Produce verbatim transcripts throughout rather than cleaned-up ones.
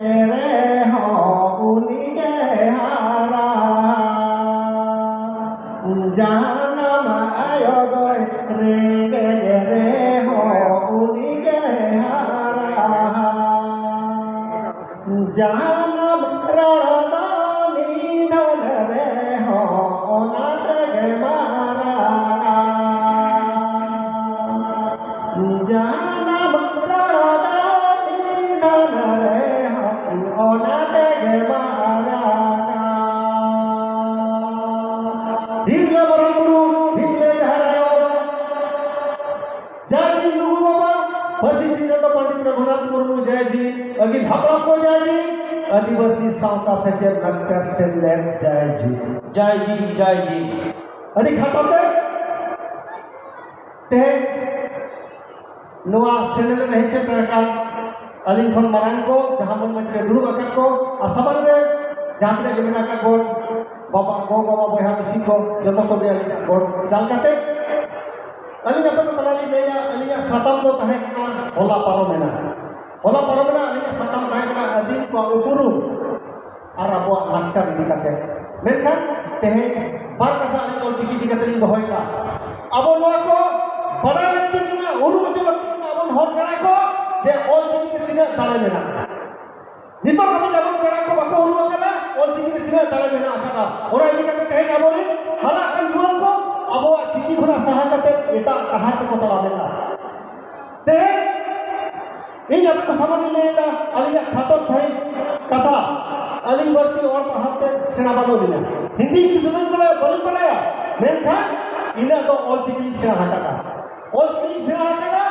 ᱨᱮᱦᱚᱸ ᱩᱱᱤ ᱜᱮ ᱦᱟᱨᱟ᱾ ᱡᱟᱱᱟᱢ ᱟᱭᱳ ᱫᱚᱭ ᱨᱮᱸᱜᱮᱡ ᱨᱮᱦᱚᱸ ᱩᱱᱤ ᱜᱮ ᱦᱟᱨᱟ᱾ ᱡᱟᱱᱟᱢ ᱨᱚᱲ ᱫᱚ ᱱᱤᱫᱷᱟᱹᱱ ᱨᱮᱦᱚᱸ ᱚᱱᱟ ᱛᱮᱜᱮ ᱢᱟᱨᱟᱝᱟ᱾ ᱡᱟᱱᱟᱢ ᱨᱚᱲ ᱫᱚ ᱱᱤᱫᱷᱟᱹᱱ ᱨᱮᱦᱚᱸ ᱚᱱᱟ ᱛᱮᱜᱮ ᱢᱟᱨᱟᱝᱟ᱾ ᱦᱤᱡᱩᱜ ᱢᱟᱨᱟᱝ ᱵᱩᱨᱩ, ᱦᱤᱡᱩᱜ ᱡᱟᱦᱮᱨ ᱟᱭᱳ, ᱡᱟᱭ ᱡᱤ ᱞᱩᱜᱩ ᱵᱟᱵᱟ, ᱯᱟᱹᱨᱥᱤ ᱥᱤᱧᱚᱛ ᱯᱚᱱᱰᱤᱛ ᱨᱚᱜᱷᱩᱱᱟᱛᱷ ᱢᱩᱨᱢᱩ ᱡᱟᱭ ᱡᱤ, ᱟᱹᱜᱤᱞ ᱦᱟᱯᱲᱟᱢ ᱠᱚ ᱡᱟᱭ ᱡᱤ, ᱟᱹᱫᱤᱵᱟᱹᱥᱤ ᱥᱟᱶᱛᱟ ᱥᱮᱪᱮᱫ ᱞᱟᱠᱪᱟᱨ ᱥᱮᱢᱞᱮᱫ ᱡᱟᱭ ᱡᱤ᱾ ᱡᱟᱭ ᱡᱤ, ᱡᱟᱭ ᱡᱤ᱾ ᱟᱹᱰᱤ ᱠᱷᱟᱴᱚ ᱛᱮ ᱛᱮᱦᱮᱧ ᱱᱚᱣᱟ ᱥᱮᱱᱮᱞ ᱨᱮ ᱦᱮᱡ ᱥᱮᱴᱮᱨ ᱟᱠᱟᱱ ᱟᱹᱞᱤᱧ ᱠᱷᱚᱱ ᱢᱟᱨᱟᱝ ᱠᱚ, ᱡᱟᱦᱟᱸ ᱢᱟᱹᱱ ᱢᱟᱹᱪᱤ ᱨᱮ ᱫᱩᱲᱩᱵ ᱟᱠᱟᱫ ᱠᱚ, ᱟᱨ ᱥᱟᱢᱟᱝ ᱨᱮ ᱡᱟᱦᱟᱸ ᱛᱤᱱᱟᱹᱜ ᱜᱮ ᱢᱮᱱᱟᱜ ᱟᱠᱟᱫ ᱠᱚ, ᱵᱟᱵᱟ, ᱜᱚ ᱵᱟᱵᱟ, ᱵᱚᱭᱦᱟ ᱢᱤᱥᱤ ᱠᱚ, ᱡᱚᱛᱚ ᱠᱚᱜᱮ ᱟᱹᱞᱤᱧᱟᱜ ᱜᱚᱰ ᱪᱟᱞ ᱠᱟᱛᱮ ᱟᱹᱞᱤᱧ ᱟᱯᱮ ᱠᱚ ᱛᱟᱞᱟ ᱞᱤᱧ ᱞᱟᱹᱭᱟ, ᱟᱹᱞᱤᱧᱟᱜ ᱥᱟᱛᱟᱢ ᱫᱚ ᱛᱟᱦᱮᱸ ᱠᱟᱱᱟ ᱦᱚᱞᱟ ᱯᱟᱨᱚᱢᱮᱱᱟ᱾ ᱦᱚᱞᱟ ᱯᱟᱨᱚᱢᱮᱱᱟ ᱟᱹᱞᱤᱧᱟᱜ ᱥᱟᱛᱟᱢ ᱛᱟᱦᱮᱸ ᱠᱟᱱᱟ ᱟᱹᱫᱤᱢ ᱠᱚᱣᱟᱜ ᱩᱯᱨᱩᱢ ᱟᱨ ᱟᱵᱚᱣᱟᱜ ᱞᱟᱠᱪᱟᱨ ᱤᱫᱤ ᱠᱟᱛᱮ᱾ ᱢᱮᱱᱠᱷᱟᱱ ᱛᱮᱦᱮᱧ ᱵᱟᱨ ᱠᱟᱛᱷᱟ ᱟᱹᱞᱤᱧ ᱚᱞᱪᱤᱠᱤ ᱤᱫᱤ ᱠᱟᱛᱮ ᱞᱤᱧ ᱫᱚᱦᱚᱭᱮᱫᱟ᱾ ᱟᱵᱚ ᱱᱚᱣᱟ ᱠᱚ ᱵᱟᱰᱟᱭ ᱞᱟᱹᱠᱛᱤ ᱠᱟᱱᱟ, ᱩᱨᱩᱢ ᱦᱚᱪᱚ ᱞᱟᱹᱠᱛᱤ ᱠᱟᱱᱟ ᱟᱵᱚ ᱦᱚᱲ ᱠᱟᱱᱟ ᱠᱚ ᱡᱮ ᱚᱞᱪᱤᱠᱤ ᱨᱮ ᱛᱤᱱᱟᱹᱜ ᱫᱟᱲᱮ ᱢᱮᱱᱟᱜᱼᱟ᱾ ᱱᱤᱛᱚᱜ ᱟᱵᱚ ᱡᱮᱢᱚᱱ ᱯᱮᱲᱟ ᱠᱚ ᱵᱟᱠᱚ ᱩᱨᱩᱢ ᱟᱠᱟᱫᱟ, ᱚᱞᱪᱤᱠᱤ ᱨᱮ ᱛᱤᱱᱟᱹᱜ ᱫᱟᱲᱮ ᱢᱮᱱᱟᱜ ᱟᱠᱟᱫᱟ᱾ ᱚᱱᱟ ᱤᱫᱤ ᱠᱟᱛᱮ ᱛᱮᱦᱮᱧ ᱟᱵᱚᱨᱮᱱ ᱦᱟᱨᱟᱜ ᱠᱟᱱ ᱡᱩᱣᱟᱹᱱ ᱠᱚ ᱟᱵᱚᱣᱟᱜ ᱪᱤᱠᱤ ᱠᱷᱚᱱᱟᱜ ᱥᱟᱦᱟ ᱠᱟᱛᱮ ᱮᱴᱟᱜ ᱰᱟᱦᱟᱨ ᱛᱮᱠᱚ ᱛᱟᱲᱟᱢᱮᱫᱟ᱾ ᱛᱮᱦᱮᱧ ᱤᱧ ᱟᱯᱮ ᱠᱚ ᱥᱟᱢᱟᱝ ᱨᱤᱧ ᱞᱟᱹᱭᱮᱫᱟ ᱟᱹᱞᱤᱧᱟᱜ ᱠᱷᱟᱴᱚ ᱥᱟᱺᱦᱤᱡ ᱠᱟᱛᱷᱟ᱾ ᱟᱹᱞᱤᱧ ᱵᱟᱹᱲᱛᱤ ᱚᱞ ᱯᱟᱲᱦᱟᱣ ᱛᱮ ᱥᱮᱬᱟ ᱵᱟᱹᱱᱩᱜ ᱞᱤᱧᱟ᱾ ᱦᱤᱱᱫᱤ ᱤᱝᱞᱤᱥ ᱫᱚ ᱵᱟᱹᱞᱤᱧ ᱵᱟᱲᱟᱭᱟ, ᱢᱮᱱᱠᱷᱟᱱ ᱤᱱᱟᱹᱜ ᱫᱚ ᱚᱞᱪᱤᱠᱤ ᱞᱤᱧ ᱥᱮᱬᱟ ᱟᱠᱟᱫᱟ᱾ ᱚᱞᱪᱤᱠᱤ ᱞᱤᱧ ᱥᱮᱬᱟ ᱟᱠᱟᱫᱟ᱾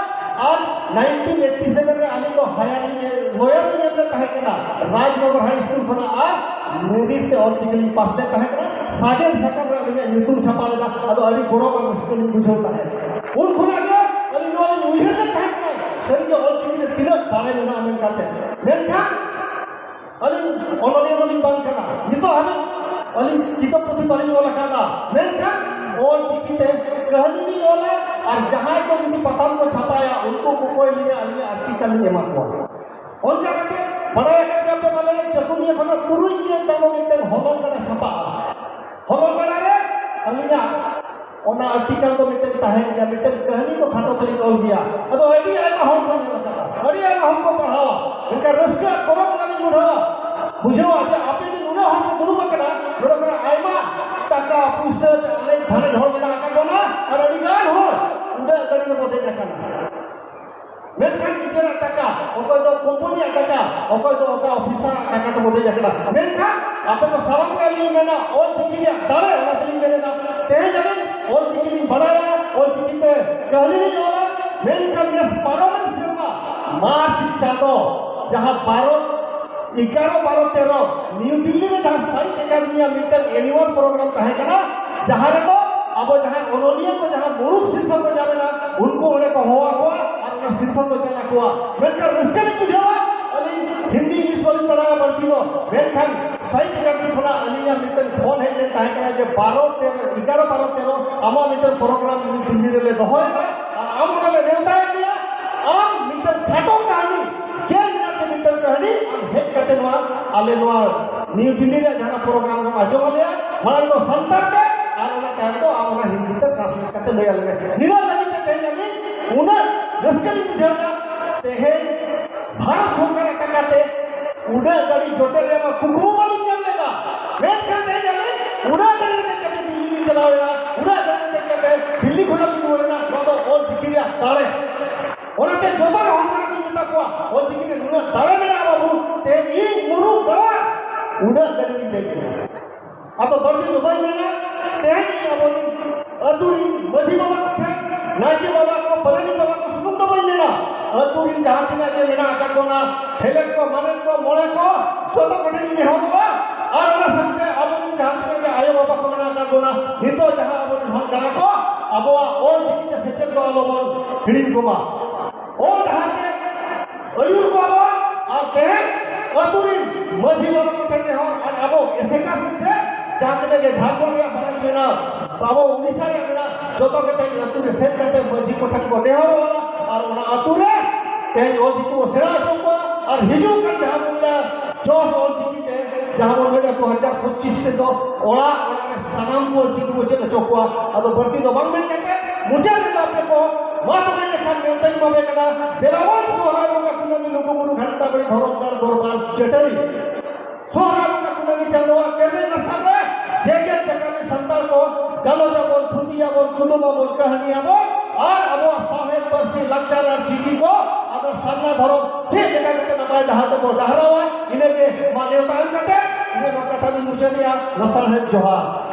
ᱟᱨ nineteen eighty seven ᱨᱮ ᱟᱹᱞᱤᱧ ᱫᱚ higher ᱞᱤᱧ, lower ᱞᱤᱧ ᱮᱢ ᱞᱮᱫ ᱛᱟᱦᱮᱸ ᱠᱟᱱᱟ ᱨᱟᱡᱽᱱᱚᱜᱚᱨ ᱦᱟᱭ ᱥᱠᱩᱞ ᱠᱷᱚᱱᱟᱜ, ᱟᱨ ᱢᱮᱨᱤᱴ ᱛᱮ ᱚᱞᱪᱤᱠᱤ ᱞᱤᱧ ᱯᱟᱥ ᱞᱮᱫ ᱛᱟᱦᱮᱸ ᱠᱟᱱᱟ᱾ ᱥᱟᱜᱮᱱ ᱥᱟᱠᱟᱢ ᱨᱮ ᱟᱹᱞᱤᱧᱟᱜ ᱧᱩᱛᱩᱢ ᱪᱷᱟᱯᱟ ᱞᱮᱱᱟ᱾ ᱟᱫᱚ ᱟᱹᱰᱤ ᱜᱚᱨᱚᱵᱽ ᱟᱨ ᱨᱟᱹᱥᱠᱟᱹ ᱞᱤᱧ ᱵᱩᱡᱷᱟᱹᱣ ᱛᱟᱦᱮᱸᱫ᱾ ᱩᱱ ᱠᱷᱚᱱᱟᱜ ᱜᱮ ᱟᱹᱞᱤᱧ ᱱᱚᱣᱟ ᱞᱤᱧ ᱩᱭᱦᱟᱹᱨ ᱞᱮᱫ ᱛᱟᱦᱮᱸ ᱠᱟᱱᱟ, ᱥᱟᱹᱨᱤᱜᱮ ᱚᱞᱪᱤᱠᱤ ᱨᱮ ᱛᱤᱱᱟᱹᱜ ᱫᱟᱲᱮ ᱢᱮᱱᱟᱜᱼᱟ ᱢᱮᱱ ᱠᱟᱛᱮ᱾ ᱢᱮᱱᱠᱷᱟᱱ ᱟᱹᱞᱤᱧ ᱚᱱᱚᱞᱤᱭᱟᱹ ᱫᱚᱞᱤᱧ ᱵᱟᱝ ᱠᱟᱱᱟ᱾ ᱱᱤᱛᱚᱜ ᱦᱟᱹᱵᱤᱡ ᱟᱹᱞᱤᱧ ᱠᱤᱛᱟᱹᱵ ᱯᱩᱛᱷᱤ ᱵᱟᱹᱞᱤᱧ ᱚᱞ ᱟᱠᱟᱫᱟ, ᱢᱮᱱᱠᱷᱟᱱ ᱚᱞ ᱪᱤᱠᱤ ᱛᱮ ᱠᱟᱹᱦᱱᱤ ᱞᱤᱧ ᱚᱞᱟ, ᱟᱨ ᱡᱟᱦᱟᱸᱭ ᱠᱚ ᱡᱩᱫᱤ ᱯᱟᱛᱷᱟᱢ ᱠᱚ ᱪᱷᱟᱯᱟᱭᱟ, ᱩᱱᱠᱩ ᱠᱚᱠᱚᱭ ᱞᱤᱧᱟ, ᱟᱹᱞᱤᱧᱟᱜ ᱟᱨᱴᱤᱠᱟᱞ ᱞᱤᱧ ᱮᱢᱟ ᱠᱚᱣᱟ᱾ ᱚᱱᱠᱟ ᱠᱟᱛᱮ ᱵᱟᱲᱟᱭ ᱟᱠᱟᱱ ᱠᱷᱚᱱᱟᱜ ᱛᱩᱨᱩᱭ ᱜᱮᱞ ᱪᱟᱸᱫᱚ ᱢᱤᱫᱴᱟᱝ ᱦᱚᱞᱚᱝ ᱜᱟᱰᱟ ᱪᱷᱟᱯᱟᱜᱼᱟ᱾ ᱦᱚᱞᱚᱝ ᱜᱟᱰᱟ ᱨᱮ ᱟᱹᱞᱤᱧᱟᱜ ᱚᱱᱟ ᱟᱨᱴᱤᱠᱟᱞ ᱫᱚ ᱢᱤᱫᱴᱟᱝ ᱛᱟᱦᱮᱱ ᱜᱮᱭᱟ, ᱢᱤᱫᱴᱟᱝ ᱠᱟᱹᱦᱱᱤ ᱫᱚ ᱠᱷᱟᱴᱚ ᱛᱮᱞᱤᱧ ᱚᱞ ᱜᱮᱭᱟ᱾ ᱟᱫᱚ ᱟᱹᱰᱤ ᱟᱭᱢᱟ ᱦᱚᱲ ᱠᱚ ᱧᱮᱞ ᱟᱠᱟᱫᱟ, ᱟᱹᱰᱤ ᱟᱭᱢᱟ ᱦᱚᱲ ᱠᱚ ᱯᱟᱲᱦᱟᱣᱟ, ᱢᱮᱱᱠᱷᱟᱱ ᱨᱟᱹᱥᱠᱟᱹ ᱟᱨ ᱜᱚᱨᱚᱵᱽ ᱚᱱᱟ ᱞᱤᱧ ᱵᱩᱡᱷᱟᱹᱣᱟ, ᱵᱩᱡᱷᱟᱹᱣᱟ ᱡᱮ ᱟᱯᱮ ᱡᱮ ᱱᱩᱱᱟᱹᱜ ᱦᱚᱲ ᱯᱮ ᱫᱩᱲᱩᱵ ᱟᱠᱟᱱᱟ, ᱱᱚᱰᱮ ᱠᱷᱚᱱᱟᱜ ᱟᱭᱢᱟ ᱴᱟᱠᱟ ᱯᱩᱭᱥᱟᱹ ᱟᱞᱮ ᱫᱷᱟᱨᱮ ᱦᱚᱲ ᱢᱮᱱᱟᱜ ᱟᱠᱟᱫ ᱵᱚᱱᱟ ᱟᱨ ᱟᱹᱰᱤ ᱜᱟᱱ ᱦᱚᱲ ᱩᱰᱟᱹᱜ ᱜᱟᱹᱰᱤ ᱨᱮᱵᱚ ᱫᱮᱡ ᱟᱠᱟᱱᱟ᱾ ᱢᱮᱱᱠᱷᱟᱱ ᱱᱤᱡᱮᱨᱟᱜ ᱴᱟᱠᱟ, ᱚᱠᱚᱭ ᱫᱚ ᱠᱳᱢᱯᱟᱱᱤᱭᱟᱜ ᱴᱟᱠᱟ, ᱚᱠᱚᱭ ᱫᱚ ᱚᱠᱟ ᱚᱯᱷᱤᱥᱟᱨᱟᱜ ᱴᱟᱠᱟ ᱛᱮᱵᱚ ᱫᱮᱡ ᱟᱠᱟᱱᱟ᱾ ᱢᱮᱱᱠᱷᱟᱱ ᱟᱯᱮ ᱠᱚ ᱥᱟᱢᱟᱝ ᱨᱮ ᱟᱹᱞᱤᱧ ᱢᱮᱱᱟ, ᱚᱞ ᱪᱤᱠᱤ ᱨᱮᱭᱟᱜ ᱫᱟᱲᱮ, ᱚᱱᱟ ᱛᱮᱞᱤᱧ ᱢᱮᱱᱮᱫᱟ, ᱛᱮᱦᱮᱧ ᱟᱹᱞᱤᱧ ᱚᱞ ᱪᱤᱠᱤ ᱞᱤᱧ ᱵᱟᱲᱟᱭᱟ, ᱚᱞ ᱪᱤᱠᱤ ᱛᱮ ᱠᱟᱹᱦᱱᱤ ᱞᱤᱧ ᱚᱞᱟ, ᱢᱮᱱᱠᱷᱟᱱ ᱱᱮᱥ ᱯᱟᱨᱚᱢᱮᱱ ᱥᱮᱨᱢᱟ ᱢᱟᱨᱪ ᱪᱟᱸᱫᱚ ᱡᱟᱦᱟᱸ ᱵᱟᱨᱚ ᱮᱜᱟᱨᱚ ᱵᱟᱨᱚ ᱛᱮᱨᱚ ᱱᱤᱭᱩ ᱫᱤᱞᱞᱤ ᱨᱮ ᱡᱟᱦᱟᱸ ᱥᱟᱦᱤᱛ ᱮᱠᱟᱰᱮᱢᱤᱭᱟᱜ ᱢᱤᱫᱴᱟᱝ ᱮᱱᱩᱣᱟᱞ ᱯᱨᱳᱜᱨᱟᱢ ᱛᱟᱦᱮᱸ ᱠᱟᱱᱟ, ᱡᱟᱦᱟᱸ ᱨᱮᱫᱚ ᱟᱵᱚ ᱡᱟᱦᱟᱸᱭ ᱚᱱᱚᱞᱤᱭᱟᱹ ᱠᱚ ᱡᱟᱦᱟᱸ ᱢᱩᱲᱩᱫ ᱥᱤᱨᱯᱷᱟᱹ ᱠᱚ ᱧᱟᱢ ᱮᱫᱟ, ᱩᱱᱠᱩ ᱚᱸᱰᱮ ᱠᱚ ᱦᱚᱦᱚ ᱟᱠᱚᱣᱟ ᱟᱨ ᱚᱱᱟ ᱥᱤᱨᱯᱷᱟᱹ ᱠᱚ ᱪᱟᱞ ᱟᱠᱚᱣᱟ᱾ ᱢᱮᱱᱠᱷᱟᱱ ᱨᱟᱹᱥᱠᱟᱹ ᱞᱤᱧ ᱵᱩᱡᱷᱟᱹᱣᱟ, ᱟᱹᱞᱤᱧ ᱦᱤᱱᱫᱤ ᱤᱝᱞᱤᱥ ᱵᱟᱹᱞᱤᱧ ᱵᱟᱲᱟᱭᱟ ᱵᱟᱹᱲᱛᱤ ᱫᱚ, ᱢᱮᱱᱠᱷᱟᱱ ᱥᱟᱦᱤᱛ ᱮᱠᱟᱰᱮᱢᱤ ᱠᱷᱚᱱᱟᱜ ᱟᱹᱞᱤᱧᱟᱜ ᱢᱤᱫᱴᱟᱝ ᱯᱷᱳᱱ ᱦᱮᱡ ᱞᱮᱱ ᱛᱟᱦᱮᱸ ᱠᱟᱱᱟ ᱡᱮ ᱵᱟᱨᱚ ᱛᱮᱨᱚ, ᱮᱜᱟᱨᱚ ᱵᱟᱨᱚ ᱛᱮᱨᱚ ᱟᱢᱟᱜ ᱢᱤᱫᱴᱟᱝ ᱯᱨᱳᱜᱨᱟᱢ ᱱᱤᱭᱩ ᱫᱤᱞᱞᱤ ᱨᱮᱞᱮ ᱫᱚᱦᱚᱭᱮᱫᱟ ᱟᱨ ᱟᱢ ᱚᱸᱰᱮ ᱞᱮ ᱱᱮᱣᱛᱟᱭᱮᱫ ᱢᱮᱭᱟ, ᱟᱢ ᱢᱤᱫᱴᱟᱝ ᱠᱷᱟᱴᱚ ᱠᱟᱹᱦᱱᱤ, ᱜᱮᱞ ᱢᱤᱱᱤᱴ ᱛᱮ ᱢᱤᱫᱴᱟᱝ ᱠᱟᱹᱦᱱᱤ ᱟᱢ ᱦᱮᱡ ᱠᱟᱛᱮ ᱱᱚᱣᱟ ᱟᱞᱮ ᱱᱚᱣᱟ ᱱᱤᱭᱩ ᱫᱤᱞᱞᱤ ᱨᱮᱭᱟᱜ ᱡᱟᱦᱟᱸ ᱯᱨᱳᱜᱨᱟᱢ ᱨᱮᱢ ᱟᱸᱡᱚᱢ ᱟᱞᱮᱭᱟ, ᱢᱟᱲᱟᱝ ᱫᱚ ᱥᱟᱱᱛᱟᱲ ᱛᱮ ᱟᱨ ᱚᱱᱟ ᱛᱟᱭᱚᱢ ᱫᱚ ᱟᱢ ᱚᱱᱟ ᱦᱤᱱᱫᱤ ᱛᱮ ᱴᱨᱟᱱᱥᱞᱮᱴ ᱠᱟᱛᱮ ᱞᱟᱹᱭ ᱟᱞᱮ ᱢᱮ᱾ ᱱᱤᱱᱟᱹᱜ ᱞᱟᱹᱜᱤᱫ ᱛᱮ ᱛᱮᱦᱮᱧ ᱟᱹᱞᱤᱧ ᱩᱱᱟᱹᱜ ᱨᱟᱹᱥᱠᱟᱹ ᱞᱤᱧ ᱵᱩᱡᱷᱟᱹᱣ ᱮᱫᱟ᱾ ᱛᱮᱦᱮᱧ ᱵᱷᱟᱨᱚᱛ ᱥᱚᱨᱠᱟᱨᱟᱜ ᱴᱟᱠᱟ ᱛᱮ ᱩᱰᱟᱹᱜ ᱜᱟᱹᱰᱤ ᱡᱚᱴᱮᱫ ᱨᱮᱭᱟᱜ ᱢᱟ ᱠᱩᱠᱢᱩ ᱵᱟᱹᱞᱤᱧ ᱧᱟᱢ ᱞᱮᱫᱟ, ᱢᱮᱱᱠᱷᱟᱱ ᱛᱮᱦᱮᱧ ᱟᱹᱞᱤᱧ ᱩᱰᱟᱹᱜ ᱜᱟᱹᱰᱤ ᱨᱮ ᱫᱮᱡ ᱠᱟᱛᱮ ᱫᱤᱞᱞᱤ ᱞᱤᱧ ᱪᱟᱞᱟᱣ ᱮᱱᱟ, ᱩᱰᱟᱹᱜ ᱜᱟᱹᱰᱤ ᱨᱮ ᱫᱮᱡ ᱠᱟᱛᱮ ᱫᱤᱞᱞᱤ ᱠᱷᱚᱱᱟᱜ ᱞᱤᱧ ᱨᱩᱣᱟᱹᱲ ᱮᱱᱟ᱾ ᱱᱚᱣᱟ ᱫᱚ ᱚᱞ ᱪᱤᱠᱤ ᱨᱮᱭᱟᱜ ᱫᱟᱲᱮ᱾ ᱚᱱᱟᱛᱮ ᱡᱚᱛᱚ ᱦᱚᱲ ᱠᱚ ᱢᱮᱛᱟ ᱠᱚᱣᱟ, ᱚᱞ ᱪᱤᱠᱤ ᱨᱮ ᱱᱩᱱᱟᱹᱜ ᱫᱟᱲᱮ ᱢᱮᱱᱟᱜᱼᱟ ᱵᱟᱹᱵᱩ, ᱛᱮᱦᱮᱧ ᱤᱧ ᱢᱩᱨᱩ ᱫᱟᱣᱟ ᱩᱰᱟᱹᱜ ᱜᱟᱹᱰᱤ ᱨᱤᱧ ᱫᱮᱡ ᱮᱱᱟ᱾ ᱟᱫᱚ ᱵᱟᱹᱲᱛᱤ ᱫᱚ ᱵᱟᱹᱧ ᱢᱮᱱᱟ, ᱛᱮᱦᱮᱧ ᱤᱧ ᱟᱵᱚᱨᱮᱱ ᱟᱹᱛᱩ ᱨᱤᱱ ᱢᱟᱹᱡᱷᱤ ᱵᱟᱵᱟ ᱠᱚ ᱴᱷᱮᱱ, ᱱᱟᱭᱠᱮ ᱵᱟᱵᱟ ᱠᱚ, ᱯᱟᱨᱟᱱᱤᱠ ᱵᱟᱵᱟ ᱠᱚ ᱥᱩᱢᱩᱝ ᱫᱚ ᱵᱟᱹᱧ ᱢᱮᱱᱟ, ᱟᱹᱛᱩ ᱨᱤᱱ ᱡᱟᱦᱟᱸ ᱛᱤᱱᱟᱹᱜ ᱜᱮ ᱢᱮᱱᱟᱜ ᱟᱠᱟᱫ ᱵᱚᱱᱟ, ᱦᱮᱞᱮᱫ ᱠᱚ, ᱢᱟᱱᱮᱛ ᱠᱚ, ᱢᱚᱬᱮ ᱠᱚ, ᱡᱚᱛᱚ ᱠᱚ ᱴᱷᱮᱱ ᱤᱧ ᱱᱮᱦᱚᱨᱚᱜᱼᱟ᱾ ᱟᱨ ᱚᱱᱟ ᱥᱟᱶᱛᱮ ᱟᱵᱚᱨᱮᱱ ᱡᱟᱦᱟᱸ ᱛᱤᱱᱟᱹᱜ ᱜᱮ ᱟᱭᱳ ᱵᱟᱵᱟ ᱠᱚ ᱢᱮᱱᱟᱜ ᱟᱠᱟᱫ ᱵᱚᱱᱟ, ᱱᱤᱛᱚᱜ ᱡᱟᱦᱟᱸ ᱟᱵᱚᱨᱮᱱ ᱦᱚᱱ ᱜᱟᱬᱟ ᱠᱚ, ᱟᱵᱚᱣᱟᱜ ᱚᱞ ᱪᱤᱠᱤ ᱛᱮ ᱥᱮᱪᱮᱫ ᱫᱚ ᱟᱞᱚᱵᱚᱱ ᱦᱤᱲᱤᱧ ᱠᱚᱢᱟ᱾ ᱚᱞ ᱰᱟᱦᱟᱨ ᱛᱮ ᱟᱹᱭᱩᱨ ᱠᱚᱣᱟ ᱵᱚᱱ᱾ ᱟᱨ ᱛᱮᱦᱮᱧ ᱟᱹᱛᱩ ᱨᱤᱱ ᱢᱟᱹᱡᱷᱤ ᱵᱟᱵᱟ ᱠᱚ ᱴᱷᱮᱱ ᱱᱮᱦᱚᱨ ᱟᱨ ᱟᱵᱚ ᱮᱥᱮᱠᱟ ᱥᱮᱫ ᱛᱮ ᱡᱟᱦᱟᱸ ᱛᱤᱱᱟᱹᱜ ᱜᱮ ᱡᱷᱟᱲᱠᱷᱚᱸᱰ ᱨᱮᱭᱟᱜ ᱵᱟᱨᱟᱡᱽ ᱢᱮᱱᱟᱜ, ᱟᱵᱚ ᱩᱲᱤᱥᱥᱟ ᱨᱮᱭᱟᱜ ᱢᱮᱱᱟᱜ, ᱡᱚᱛᱚ ᱜᱮ ᱛᱮᱦᱮᱧ ᱟᱹᱛᱩ ᱨᱮ ᱥᱮᱱ ᱠᱟᱛᱮ ᱢᱟᱹᱡᱷᱤ ᱠᱚ ᱴᱷᱮᱱ ᱠᱚ ᱱᱮᱦᱚᱨᱚᱜᱼᱟ ᱟᱨ ᱚᱱᱟ ᱟᱹᱛᱩ ᱨᱮ ᱛᱮᱦᱮᱧ ᱚᱞ ᱪᱤᱠᱤ ᱵᱚ ᱥᱮᱬᱟ ᱦᱚᱪᱚ ᱠᱚᱣᱟ᱾ ᱟᱨ ᱦᱤᱡᱩᱜ ᱠᱟᱱ ᱡᱟᱦᱟᱸ ᱵᱚᱱ ᱢᱮᱱᱟ ᱡᱚᱥ ᱚᱞ ᱪᱤᱠᱤ ᱡᱟᱦᱟᱸ ᱵᱚᱱ ᱢᱮᱱᱟ ᱫᱩ ᱦᱟᱡᱟᱨ ᱯᱚᱸᱪᱤᱥ ᱥᱮᱫ ᱫᱚ ᱚᱲᱟᱜ ᱚᱲᱟᱜ ᱨᱮ ᱥᱟᱱᱟᱢ ᱠᱚ ᱪᱤᱠᱤ ᱵᱚ ᱪᱮᱫ ᱦᱚᱪᱚ ᱠᱚᱣᱟ᱾ ᱟᱫᱚ ᱵᱟᱹᱲᱛᱤ ᱫᱚ ᱵᱟᱝ ᱢᱮᱱ ᱠᱟᱛᱮ ᱢᱩᱪᱟᱹᱫ ᱨᱮᱫᱚ ᱟᱯᱮ ᱠᱚ ᱢᱟ ᱛᱚᱵᱮ ᱮᱸᱰᱮᱠᱷᱟᱱ ᱱᱮᱣᱛᱟᱧ ᱮᱢᱟ ᱯᱮ ᱠᱟᱱᱟ, ᱫᱮᱞᱟᱵᱚᱱ ᱥᱚᱦᱨᱟᱭ ᱵᱚᱸᱜᱟ ᱠᱩᱱᱟᱹᱢᱤ ᱞᱩᱜᱩ ᱵᱩᱨᱩ ᱜᱷᱟᱱᱴᱟ ᱵᱟᱲᱤ ᱫᱷᱚᱨᱚᱢ ᱜᱟᱲ ᱫᱚᱨᱵᱟᱨ ᱪᱟᱹᱴᱟᱹᱱᱤ᱾ ᱥᱚᱦᱨᱟᱭ ᱵᱚᱸᱜᱟ ᱠᱩᱱᱟᱹᱢᱤ ᱪᱟᱸᱫᱳᱣᱟᱜ ᱛᱮᱨᱮᱧ ᱟᱥᱲᱟ ᱨᱮ ᱡᱮᱜᱮᱛ ᱡᱟᱠᱟᱛ ᱨᱮᱱ ᱥᱟᱱᱛᱟᱲ ᱠᱚ ᱜᱟᱞᱚᱪ ᱟᱵᱚᱱ, ᱛᱷᱩᱛᱤ ᱟᱵᱚᱱ, ᱠᱩᱫᱩᱢ ᱟᱵᱚᱱ, ᱠᱟᱹᱦᱱᱤ ᱟᱵᱚᱱ ᱟᱨ ᱟᱵᱚᱣᱟᱜ ᱥᱟᱶᱦᱮᱫ, ᱯᱟᱹᱨᱥᱤ, ᱞᱟᱠᱪᱟᱨ ᱟᱨ ᱪᱤᱠᱤ ᱠᱚ ᱟᱵᱚ ᱥᱟᱨᱱᱟ ᱫᱷᱚᱨᱚᱢ ᱪᱮᱫ ᱞᱮᱠᱟ ᱠᱟᱛᱮ ᱱᱟᱯᱟᱭ ᱰᱟᱦᱟᱨ ᱛᱮᱵᱚ ᱰᱟᱦᱟᱨᱟᱣᱟ, ᱤᱱᱟᱹᱜᱮ ᱢᱟ ᱱᱮᱣᱛᱟ ᱮᱢ ᱠᱟᱛᱮ ᱤᱧᱟᱹᱜ ᱱᱚᱣᱟ ᱠᱟᱛᱷᱟ ᱫᱚᱧ ᱢᱩᱪᱟᱹᱫᱮᱜᱼᱟ᱾ ᱞᱟᱥᱟᱲᱦᱮᱫ ᱡᱚᱦᱟᱨ᱾